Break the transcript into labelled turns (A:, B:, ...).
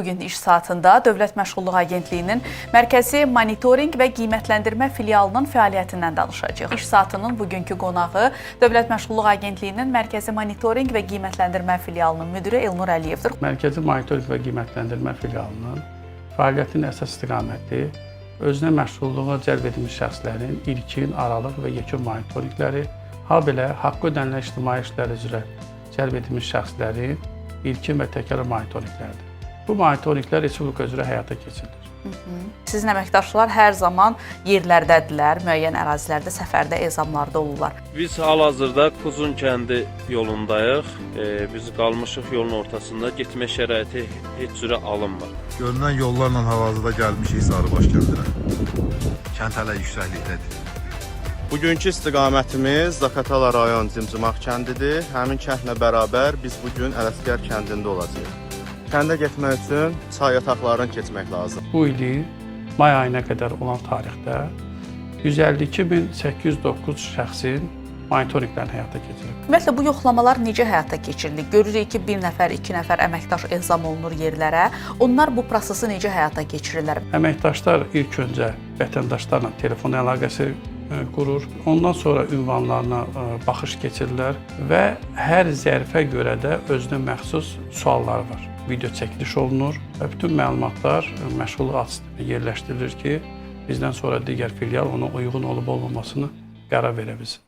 A: Bu gün iş saatında Dövlət Məşğulluq Agentliyinin Mərkəzi Monitorinq və Qiymətləndirmə filialının fəaliyyətindən danışacağıq. İş saatının bugünkü qonağı Dövlət Məşğulluq Agentliyinin Mərkəzi Monitorinq və Qiymətləndirmə filialının müdiri Elnur Əliyevdir.
B: Mərkəzi Monitorinq və Qiymətləndirmə filialının fəaliyyətinin əsas istiqaməti özünə məşğulluğa cəlb edilmiş şəxslərin ilkin, aralıq və yekun monitorinqləri, habelə haqqı ödənilən ictimai işlər üzrə cəlb edilmiş şəxslərin ilkin və təkrar monitorinqləridir. Bu monitorinqlər respublika üzrə həyata keçirilir.
A: Sizin əməkdaşlar hər zaman yerlərdədirlər, müəyyən ərazilərdə, səfərdə, ezamlarda olurlar.
C: Biz hal-hazırda Kuzun kəndi yolundayıq. Biz qalmışıq yolun ortasında. Getmə şəraiti heç cürə alınmır.
D: Görünən yollarla hal-hazırda gəlmişik Sarıbaş kəndinə. Kənd hələ yüksəklikdədir.
E: Bugünkü istiqamətimiz Zaqatala rayon Cimcimaq kəndidir. Həmin kəndlə bərabər biz bu gün Ələsgər kəndində olacağıq. Kəndə getmək üçün çay yataqlarını keçmək lazım.
B: Bu ilin may ayına qədər olan tarixdə 152.809 şəxsin monitorinqlərini həyata keçirib.
A: Ümumiyyətlə bu yoxlamalar necə həyata keçirilir? Görürük ki, bir nəfər, iki nəfər əməkdaş ezam olunur yerlərə. Onlar bu prosesi necə həyata keçirirlər?
B: Əməkdaşlar ilk öncə vətəndaşlarla telefon əlaqəsi qurur. Ondan sonra ünvanlarına baxış keçirirlər və hər zərfə görə də özünə məxsus sualları var. Video çəkiliş olunur və bütün məlumatlar məşğulluq ad sisteminə yerləşdirilir ki, bizdən sonra digər filial ona uyğun olub-olmamasını qərar verə bilsin.